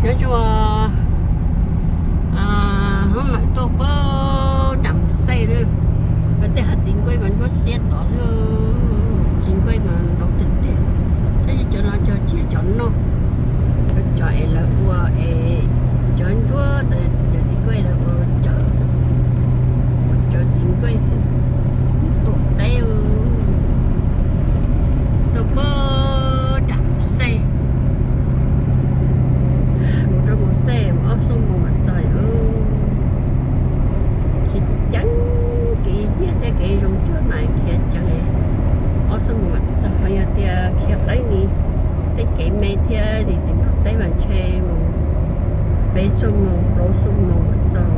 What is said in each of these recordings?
Nyob zoo, hmoob mam tuaj puag nram Mus Xej na. Yog tej hav txiv nkuaj mas ntsuab xiab tod xwb, txiv nkuaj mas ntau tiag tiag. Tab sis cov no cov tsis yog cov noj, cov es lawv ua es cov ntsuab ntawd, cov txiv nkuaj lawv ua cawv, ua cawv txiv nkuaj xwb. Tuam teb tuaj puag nram Mus Xej, mus rau Mus Xej mas ob xuab moos mam txog. Khiav ceev, kev yag thiab kev zoo cuag na, khiav ceev, ob xuab moos mam txog. Yog tias khiav qeeb li tej kev me thiab li tim Nplog teb mas ntshe mus peb xuab moos plaub xuab moos mam txog.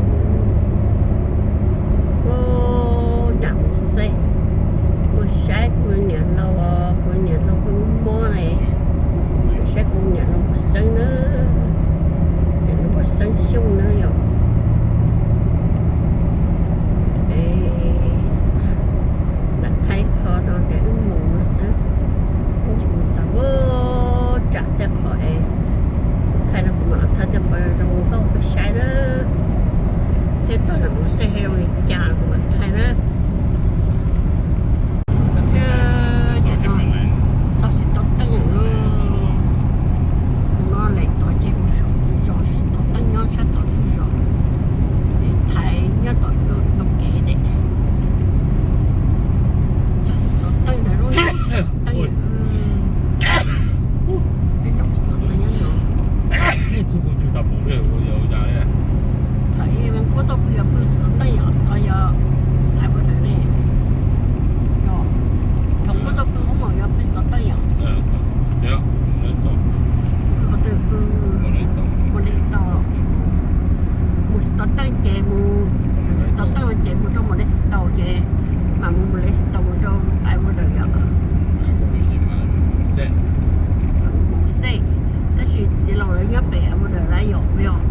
Puag nram Mus Xej, mus saib kuv niam laus, kuv niam laus kuv mob ne, saib kuv niam laus puas xeeb na, niam laus puas xeeb xyooj na yom. Es lam thaij qhov no tias wb mus no xwb, wb tsis mus txog puag nram tej qhov es thaij no, kuv mam thaij tej qhov zoo nkauj peb saib na. Thiab txog nram Mus Xej zoo li cas kuv mam thaij na. Thiab txog Xis Tau Teej lawm. No lawm tod ces mus saum zos Xis Tau Teej nyob sab tom lub zos, es thaiv nyob tom ntug kev ces txog Xis Tau Teej ntawd lub teej. Peb nrog Xis Tau Teej nyob no. Thaum ub Vaj Kuab tuaj pw yog pw Xis Tau Teej yom, los yog Ai Vaj Dawm ne? Thaum Kuab tuaj pw Hoob Maum yog pw Xis Tau Teej yom? Pw qhov twg? Pw Mus Dej Xis Taus. Mus Xis Tau Teej ces mus, Xis Tau Teej ces mus rau Mus Dej Xis Taus ces mam mus Mus Dej Xis Taus mus rau Ai Vaj Dawm yom. Mus Xej, tab sis txiv laus lawv nyob pem Ai Vaj Dawm lawm yom, yog.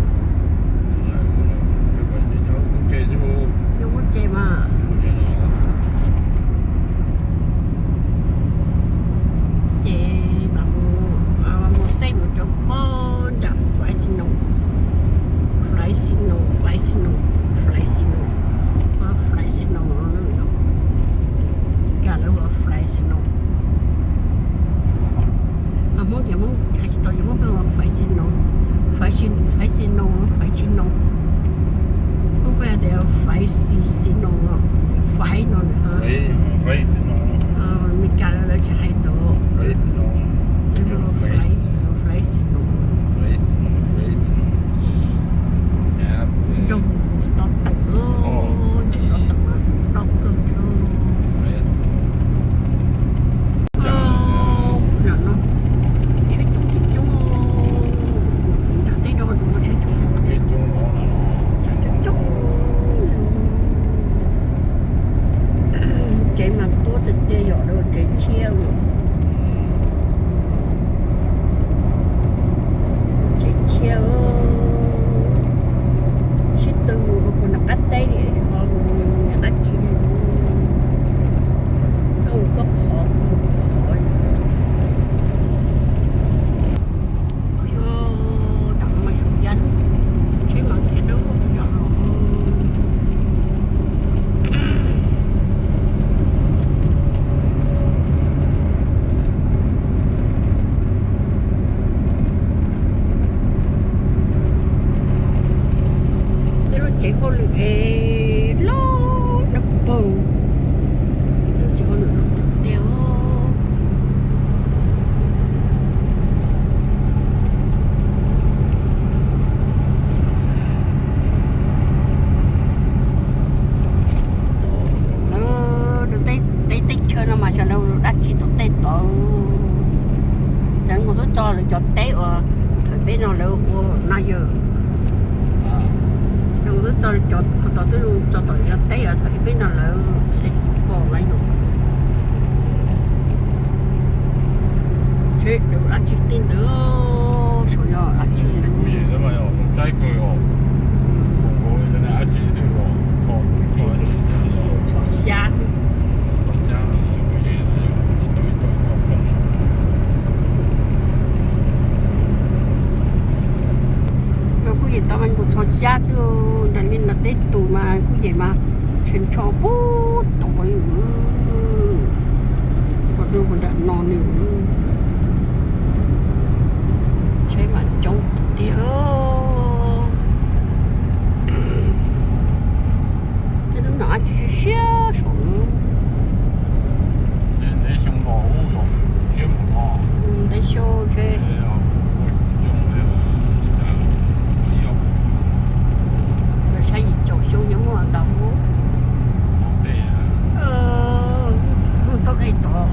Nyob Kuj Tse mas. Ces mam mus, mus Xej mus rau puag nram Fresno, Fresno, Fresno, Fresno, Fresno no, Meskas lawv hu ua Fresno. Hmoob ces Hmoob hais tsis tau, ces Hmoob pheej hu ua Fresno, Fresno, Fresno, Fresno. Hmoob pheej hais tias Fresno no, Fresno no. Meskas lawv tsis hais tau, Fresno, Fresno. Nrog Xis Tau Teej, Xis Tau Teej mas nrog kawg thiab. Tsheb coob coob, nram tej no tsheb coob coob. Tsev mas tuab tiag tiag yom, tsev tshiab, tsev tshiab. Sib tw mus puag nram qab teb li, ho mus nram qab teb li, koj mus koj qhov, kuv mus kuv qhov. Ua, nram no mas yog tsheb mas khiav dawb huv yom. Tej lub tsev hauj lwm es loj no puag, lub tsev hauj lwm no tiag. Lawv tej teb chaws no mas xyov lawv ua dab tsi tom tej tod. Ces kuv twb tso lawv cov teb uas thaum peb no lawv ua na yom. Ces kuv twb tso qhov tod twb tso tom cov teb uas thaum peb no lawv tsis pom lawv yom. Tsheb dab tsi tej ntawd, xyov yog dab tsi. Txhos xyab. Tau mas nkaus txhos xyab xwb, nram li no tej tus mas kuj yem mas tshee tsho puag tod li. Pom dua puag nram no li, tsheb mas coob tiag. Tej lub no dab tsi siab siab saum no. Ntev xyoo seb lawv saib yim caum xyoo yuav muaj ntau. Tau dej tod.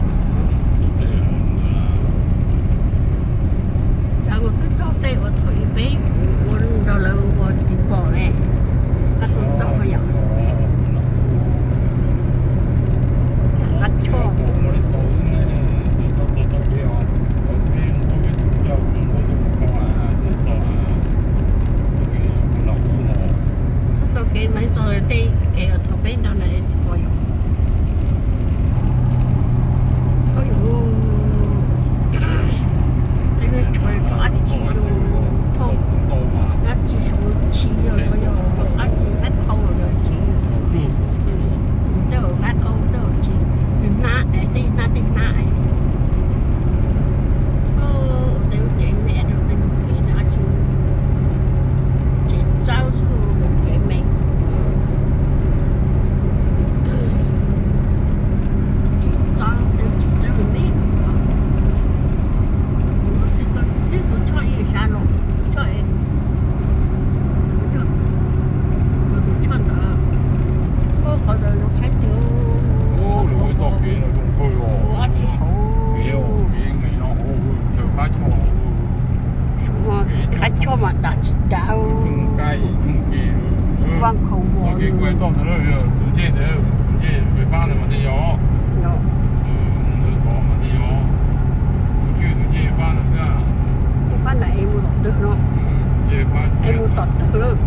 Cas mus twb txog tej uas thaum ub peb ua nrog lawv ua txiv pom ne, qab tau txog yom. Qab choj. Txog kev mas txog tej kev uas thaum peb nrog lawv txiv pom yom. Tej neeg tshuav tau dab tsi, thauj dab tsi saum tshis yog los yog dab tsi, qab thau los yog tshis. Tej qab thau tej tshis, hnab es tej hnab tej hnab es. Tej lub tsev me rau tej lub kev dab tsi, tsev txawb xwb, kev me, tsev txawb, tej tsev txawb me me. Tsis tau, twb tus choj ib sab los, choj es, tus choj ntawd, qhov ntawd zoo saib tiag. Tus dab tsi hauv, qab choj mas dav tsis dav, vaj khaum vos. Pab ntawd es mus tom twg no, es mus tom twg lawm.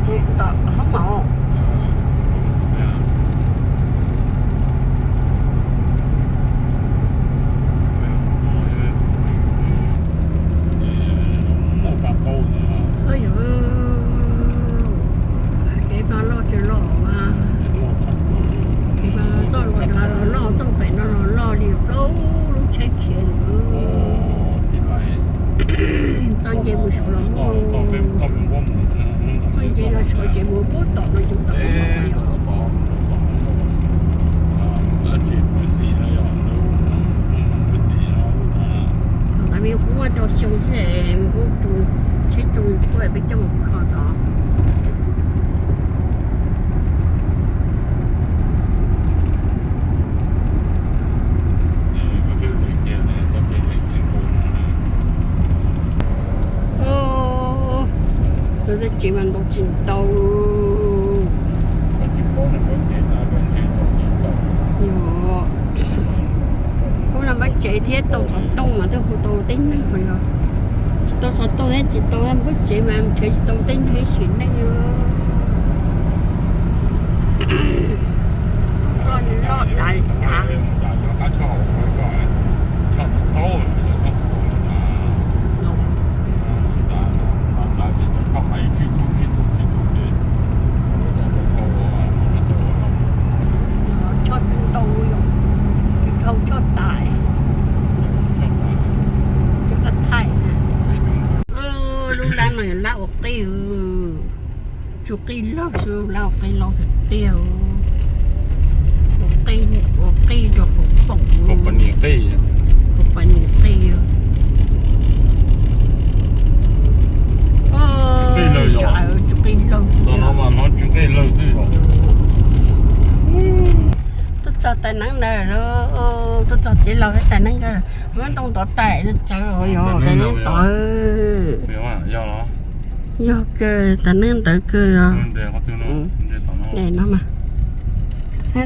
Mus tom hoob mom. Kev mas loj tsis loj mas, kev mas txoj los dag los loj, txoj pem no los loj li plaub lub tsheb khiav li. Txoj nce mus saud los muaj, txoj nce los saud ces mus puag tom no yus tom. Thaum ntawd me kuv muaj rau xyoo xwb, kuv tsheb tsu kuj peb coj mus kho tod. Lawv tej tsev mas ntau tsis ntau. Hu no npawb tsev thiab tau xov tooj mas twb hu tau tej neeg yog, tsis tau xov tooj thiab tsis tau npawb tsev mas nrhiav tsis tau tej neeg ib sim neej. Loj li loj dav li dav. Choj twb ntau, yog tsis dhau choj tas, cov dab thaij. Lub lab no yog lab ua qij, tsuj qij laug xwb, lab ua qij laug tiag tiag. Ua qij rau hauv paus, company qij, company qij. Tsuj qij laug, tsuj qij laug xwb. Tuaj txog tais neeb ntawd, tuaj txog tsev laug tais neeb ntawd, muab ntoo tod tais txawv los yog tais neeb tod. Yog kawg, tais neeb ntawd kawg os.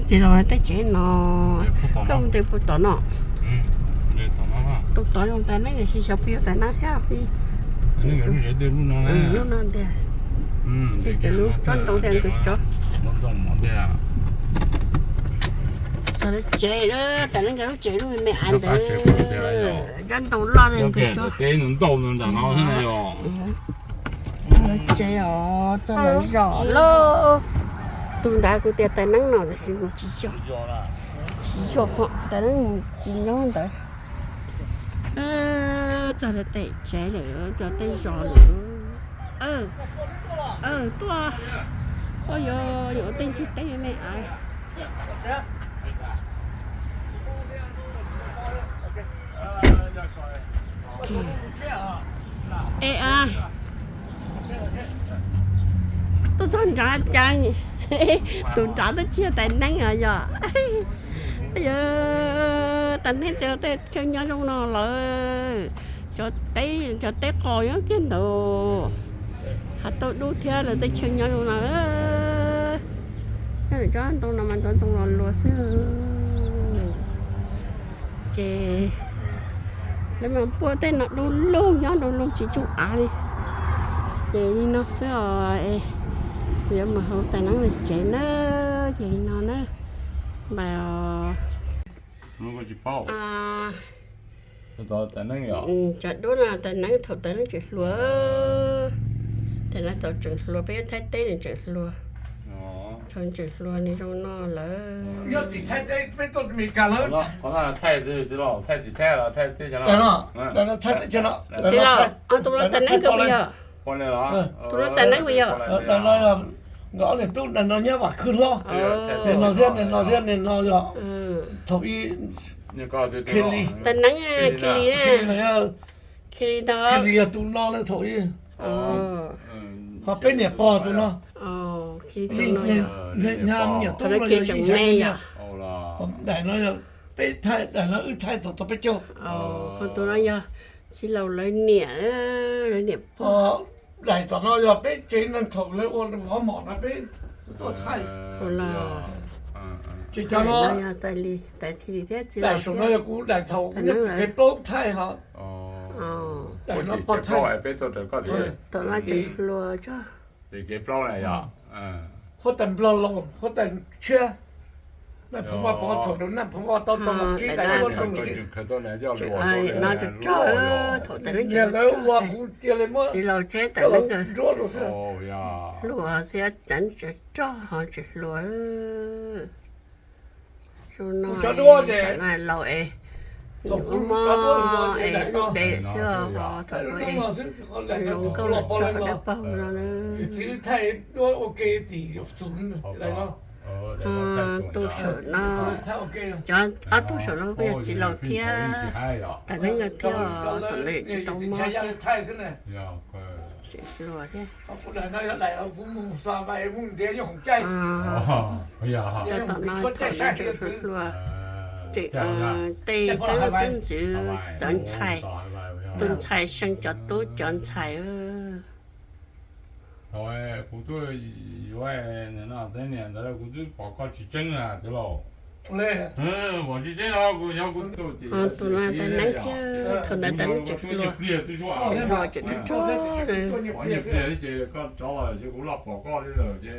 Tsev laug tej tsev no, koj mus ntes puag tom no. Tus tod zoo tais neeb, tiam sis xyov puas yog tais neeb thiab. Lub no tiag. Ces cov lub tsob ntoo tiag, nkawd tsob. Tsev, tam neeb nkawd lub tsev lub me me ntawd, cov ntoo loj ne, teb ntau ntau nram no. Tsev os, txog los zos lawm. Tus nrad kuv tias tam neeb no tiam sis mus tsis yog, tsis yog, tam neeb mus tsis nyob ntawd. Txog tej tsev lawm, txog tej zos lawm. Tuaj, ua yuav ua tej ntsig teb me me. E a, tuaj txog nrad cas tus nrad twb tsis yog tam neeb os yog. Yog tam neeb txawm tej chaw nyob zoo no lawm, cov teb, cov teb qos nyob kiag ntawd, hav tauj dub thiab lawv tej chaw nyob zoo no. Nyob ntawm tsob ntoo no mas ntov ntoo los luas xwb. Ces lawv mas puag tej no du lug, nyob du lug tsis tsum av li. Ces li no xwb os, kuv yuav mus hauv tam neeb lawv tsev na, ces li no na. Npais os. Cov duab no tam neeb thaum tam neeb tseem hluas, tam neeb thaum tseem hluas peb yuav thaij teb nws tseem hluas, thaum tseem hluas nws zoo no lawm. Tsis los, tus no tam neeb puas yog? Nkawd ob niag tub no nyob Vam Khwj Hlob, nim no thiab nim no thiab nim no yog thaum ib, tam neeb Khij Lis, Khij Lis ntag, Khij Lis yog tus no thaum ib, ho peb niam pog tus no, hnyav niam tub no yog ib tseem me yom, daim no yog peb thaij, daim no wb thaij thaum tau peb caug. Ho tus no yog txiv laus lawv niam, lawv niam pog. Daim tom no yog peb tsev neeg thaum lawv ua mov mom no peb tuaj thaij. Ces cov no, daim saum no yog kuv daim thaum kuv txiv qhe plaub thaij ho. Daim no pog thaij. Huab tais Nplog Laus, huab tais Tshiab, Phoo Vaj Pov thaum rau Naj Phoo Vaj tau tau los tsib daim no rog, thaum tam neeb, niag lawv ua kuv cia li muab txiv laus thiab tam neeb nruab rau xwb. Hluas thiab tam neeb tseem rog ho tseem hluas. Zoo no, cov duab ces laus es, thaum kuv cov duab hluas ces daim no, thaum kuv es zoo nkauj los tso dawb paug no. Txiv thaij duab ua ke tim yus txug daim no, tu saum no, cov ob tug saum no kuj yog txiv laus thiab, tam neeb nkawd thiab, thaum ntawd tsis tau mob thiab. Tseem hluas thiab. Cov tom no thaum ntawd tseem hluas, tseem tej txheeb xeeb ntxwv cov ntxhais, tus ntxhais seej cov tub cov ntxhais. Thaum kuv tuaj yuav no tej niam ntawd kuv twb pom koj tsis tseeb na txiv laus. Pom tsis tseeb os, kuv yog kuv tus no tam neeb thiab, thaum ntawd tam neeb tseem hluas, tseem hluas tseem rog rog. Ces koj rov los ces kuv los pom koj li lawm ces,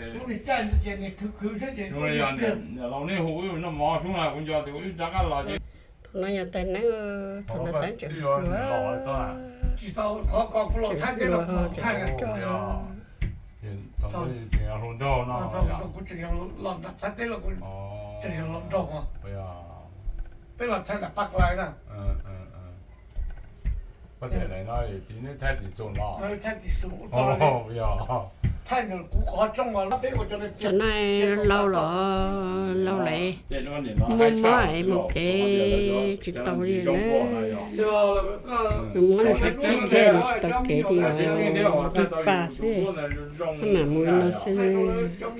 yog niam laus nej hu wb noj mov sub na kuv nco tias kuv wb rov qab los ces. Thaum no yog tam neeb, thaum ntawd tam neeb tseem hluas, tseem hluas ho tseem rog. Tseem hluas nraug no, peb los thaij nram Paj Klais na. Paj Klais no, txiv neb thaij tim xus no. Thaij tim xus, thaij ntawm kuv qhov rooj mas peb ua cov no laus los laus lawm, muaj mob es mus kev tsis tau li na. Nws muab nws tib thiab nws tsis tau kev li os, tib pa xwb, mam mus no xwb. Twb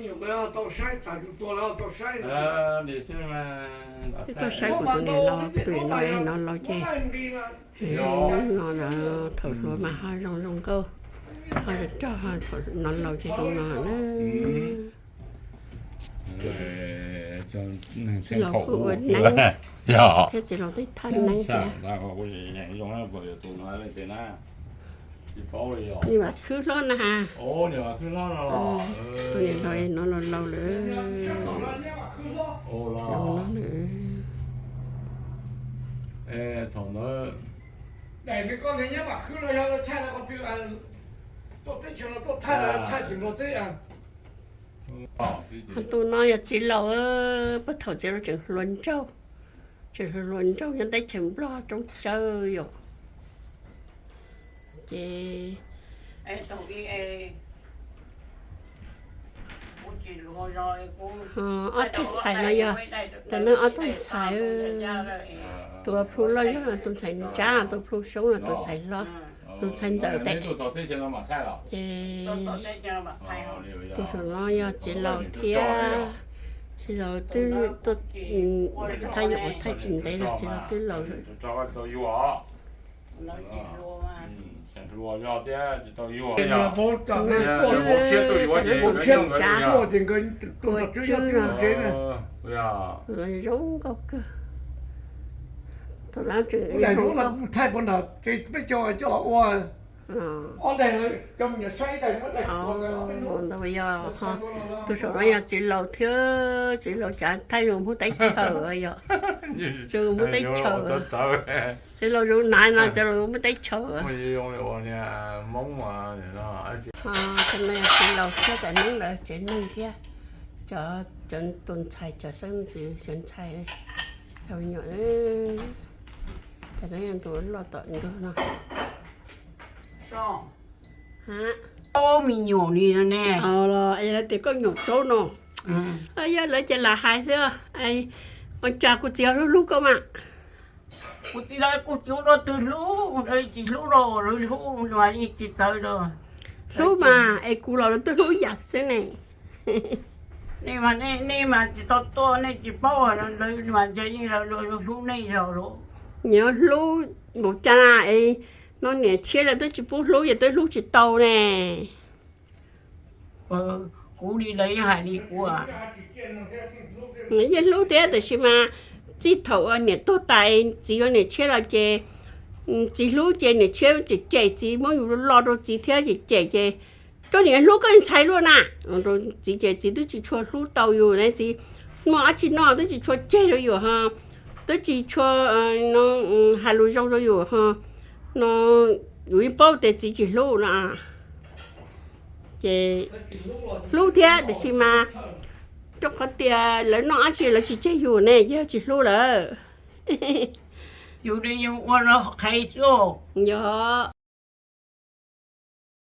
tuaj saib kuv tus niam laus pem no, no laus ces no na, thaum hluas mas ho zoo zoo nkauj, ho rog rog, thaum no laus ces zoo no na. Txiv laus kuj ua neeb thiab, txiv laus twb thaj neeb thiab. Niam Vam Khwb Hlob na has. Tus niam laus no laus laus lawm. Ho tus no yog txiv laus, puag thaum txiv laus tseem hluas nraug, tseem hluas nraug nyob teb chaws Nplog roob tsawb yom. Ces ob tug ntxhais no yog, tus no ob tug ntxhais, tus plhu loj zog no tus ntxhais nrab, tus plhu xyoob no tus ntxhais hlob, tus ntxhais ntxawm tes. Ces tus saum no yog txiv laus thiab, txiv laus twb tuaj thaij nyuam qhuav thaij tsis ntev los txiv laus twb laus lawm. Tus tswb, tus tswb no zoo nkauj kawg. Thaum no tseem zoo nkauj. Ntawd yog, tus saum no yog txiv laus thiab, txiv laus cav thaij zoo Hmoob teb chaws yom. Zoo Hmoob teb chaws. Txiv laus zoo na no txiv laus Hmoob teb chaws. Txiv laus thiab cov neeg lawv tsev neeg thiab, cov, cov tus ntxhais cov xeeb ntxwv cov ntxhais, cov me nyuam, cov neeg ntu loj tom ntug no. Me nyuam li no ne. Los es lawv tias koj nyuam tsaub no. Yog lawv ces lam hais xwb. Ua cas kuv txiv hlub hlub koj mas? Kuv txiv lawv kuv tsis hlub twg hlub, lawv tsis hlub los lawv hlub mas yeej tsis txawv los. Hlub mas es kuv los lawv twb hlub yam xwb ne. Nej mas, nej mas tsis tau tuaj nej tsis paub, lawv mas ntshe yeej lawv hlub nej zog los. Nyias hlub npaum cas na es no niam tshiab lawv twb tsis pub hlub ces twb hlub tsis tau ne. Kuv li lawv yeej hais li kuv. Yeej hlub thiab tab sis mas txij thaum niam tuag tas txiv yuav niam tshiab los ces txiv hlub ces niam tshiab cem cem txiv, muab yus lo rau txiv thiab cem cem ces koj niam hlub koj ntxhais luaj na. Txiv ces txiv twb tsis tshua hlub tau yus ne, txiv muaj dab tsi noj twb tsis tshua tseg rau yus ho, twb tsis tshua hais lus zoo rau yus ho, no yus yeej paub tias txiv tsis hlub no. Ces hlub thiab tab sis mas rau qhov tias lawv noj dab tsi lawv tsis tseg yus ne ces yog tsis hlub lawm. Yus li yus ua no qhev xwb. Yog.